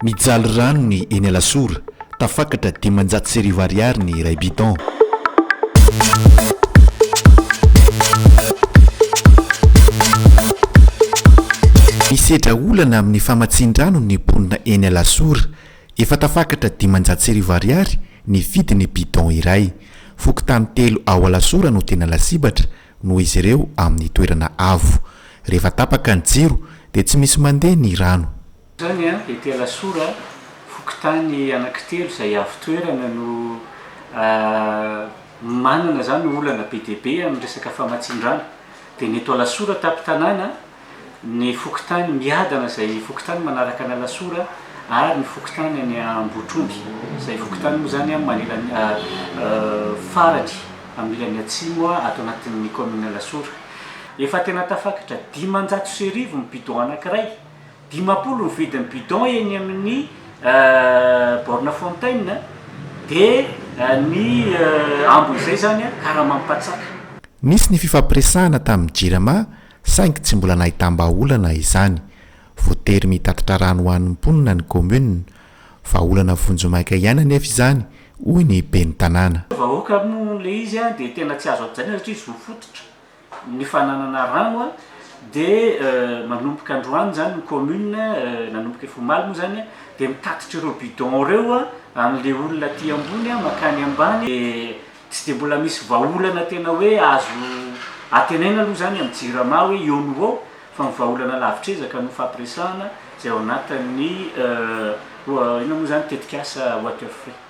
Mijaly rano ny eny Alasora, tafakatra 1500 ariary ny iray bidon. Misedra olana amin'ny famatsian-drano ny mponina eny Alasora. Efa tafakatra 1500 ariary ny vidin'ny bidon iray. Fokontany telo ao Alasora no tena lasibatra noho izy ireo amin'ny toerana avo. Rehefa tapaka ny jiro dia tsy misy mandeha ny rano. Izany ety Alasora, fokontany anankitelo izay avo toerana no manana izany olana be dia be amin'ny resaka famatsian-drano. Dia ny eto Alasora tampon-tanàna, ny fokontany Miadana izay fokontany manaraka an'Alasora ary ny fokontany any Ambohitromby izay fokontany moa izany manilany farany amin'ny ilany atsimo ato anatin'ny kaominina Alasora. Efa tena tafakatra 1500 ny bidon anankiray, 50 ny vidin'ny bidon eny amin'ny borne fontaine dia ny ambin'izay izany karamam-patsaka. Nisy ny fifampiresahana tamin'ny Jirama saingy tsy mbola nahitam-bahaolana izany. Voatery mitatitra rano ho an'ny mponina ny commune. Vahaolana vonjimaika ihany anefa izany, hoy ny ben'ny tanàna. Vahoaka moa ilay izy dia tena tsy azo hajaina satria zo fototra ny fananana rano dia manomboka androany izany ny commune, nanomboka efa omaly moa izany dia mitatitra ireo bidon ireo amin'ilay olona aty ambony mankany ambany dia Tsy dia mbola misy vahaolana tena hoe azo antenaina aloha izany amin'ny Jirama hoe eo no ho eo fa ny vahaolana lavitr'ezaka no ifampiresahana izay ao anatin'ny inona moa izany tetikasa Water Free.